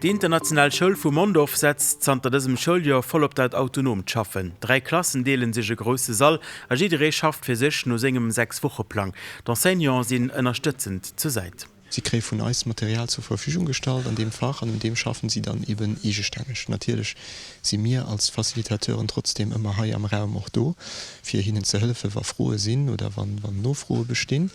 Déi international Schoul vu Mondorf setzt zanter dësem Schouljoer voll op dat autonoomt Schaffen. 3 Klassen deele sech e grousse Sall a jidderee schafft fir sech no sengem 6 Woche-Plang. D'Enseignante sinn ënnerstëtzend zur Säit. Si kréie vun eis Material zur Verfügung gestallt an deem Fach an un deem schaffen si dann eben eegestänneg. Natierlech si mir als Facilitateuren trotzdeem ëmmer hei am Raum och do, fir hinnen ze hëllefen, wa Froe sinn oder wann Nofroe bestinn.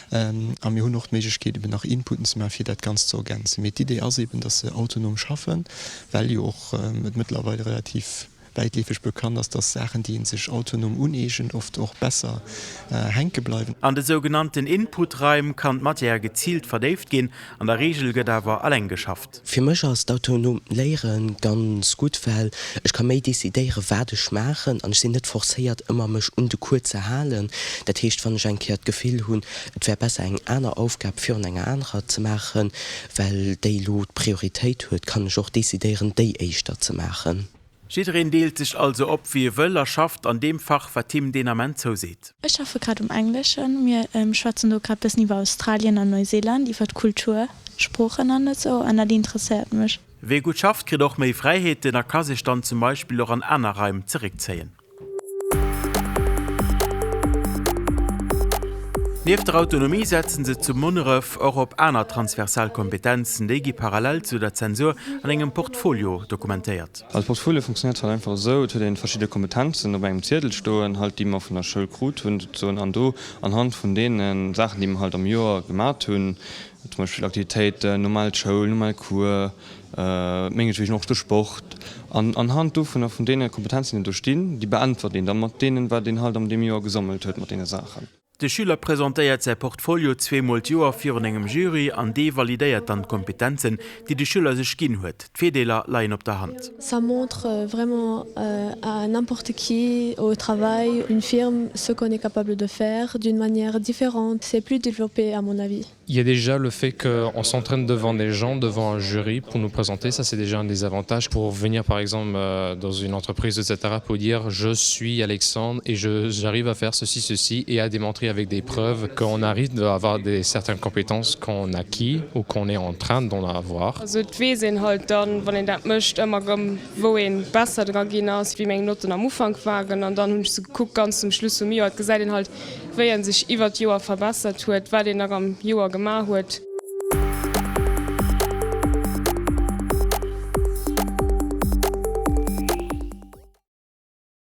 A mir hunn och d'Méiglechkeet eben nach Inputen ze maachen, fir dat Ganzt ze ergänzen. Mee d'Idee ass eben, dass se autonom schaffen, well jo och et mëttlerweil relativ wäitleefeg bekannt ass, dass Saachen, déi ee sech autonom uneegent, oft och besser hänke bleiwen. An de sougenannten Input-Raim kann d'Matière geziilt verdéift ginn, an der Reegel gëtt awer alleng geschafft. Fir mech ass d'autonomt Léiere ganz gutt, well ech ka méi decidéiere wat ech maachen an ech sinn net forcéiert ëmmer mech un de Cours ze halen. Dat heescht, wann ech eng Kéier d'Gefill hunn, et wär besser eng aner Aufgab virun enger anerer ze maachen, well déi elo d'Prioritéit huet, kann ech och decidéieren déi éischter ze maachen. Jiddereen deelt sech also op wéi e wëll a schafft an deem Fach wat him deen Ament zouseet. Ech schaffe grad um Engleschen. Mir schwätzen do grad bëssen iwwer Australien an Neuseeland, iwwer d'Kultur, d'Sproochen an esou, an dat interesséiert mech. Wee gutt schafft kritt och méi Fräiheeten a ka sech dann zum Beispill och an aner Raim zeréckzéien. Nieft der Autonomie setzen se zu Munneref och op aner transversal Kompetenzen. Déi gi parallel zu der Zensur an engem Portfolio dokumentéiert. Also Portfolio funktionéiert halt einfach esou, et huet een verschidde Kompetenzen op engem Ziedel stoen, halt déi mer vun der Schoul krut hunn souzesoen, an do anhand vun deene Saachen déi mer halt am Joer gemat hunn, zum Beispill Aktivitéiten, normal Schoul, normal Cours, mengetwegen och de Sport, an anhand dovunner, vun deene Kompetenzen, déi do stinn, déi beäntwert een da mat deenen, wat een halt an deem Joer gesammelt huet mat deene Saachen. De Schüler presentéiert säi Portfolio zweemol d'Joer virun engem Jury an dee validéiert dann d'Kompetenzen, déi de Schüler sech ginn huet. D'Virdeeler leien op der Hand. Ça montre vraiment à n'importe qui au travail, une firme, ce qu'on est capable de faire d'une manière différente, c'est plus développé à mon avis. Il y a déjà le fait qu'on s'entraîne devant des gens, devant un jury pour nous présenter, ça c'est déjà un des avantages pour venir par exemple euh, dans une entreprise etc pour dire je suis Alexandre et j'arrive à faire ceci ceci et à démontrer avec des preuves qu'on arrive à avoir des certaines compétences qu'on acquis ou qu'on est en train d'en avoir. Also et weess een halt dann, wann een dat mécht, ëmmer erëm wou een besser dra ginn ass, wéi meng Notten am Ufank waren. An dann hunn ech se gekuckt ganz zum Schluss vum Joer. Et gesäit een halt wéi en sech iwwert d'Joer verbessert huet, wat een nach am Joer gemaach huet.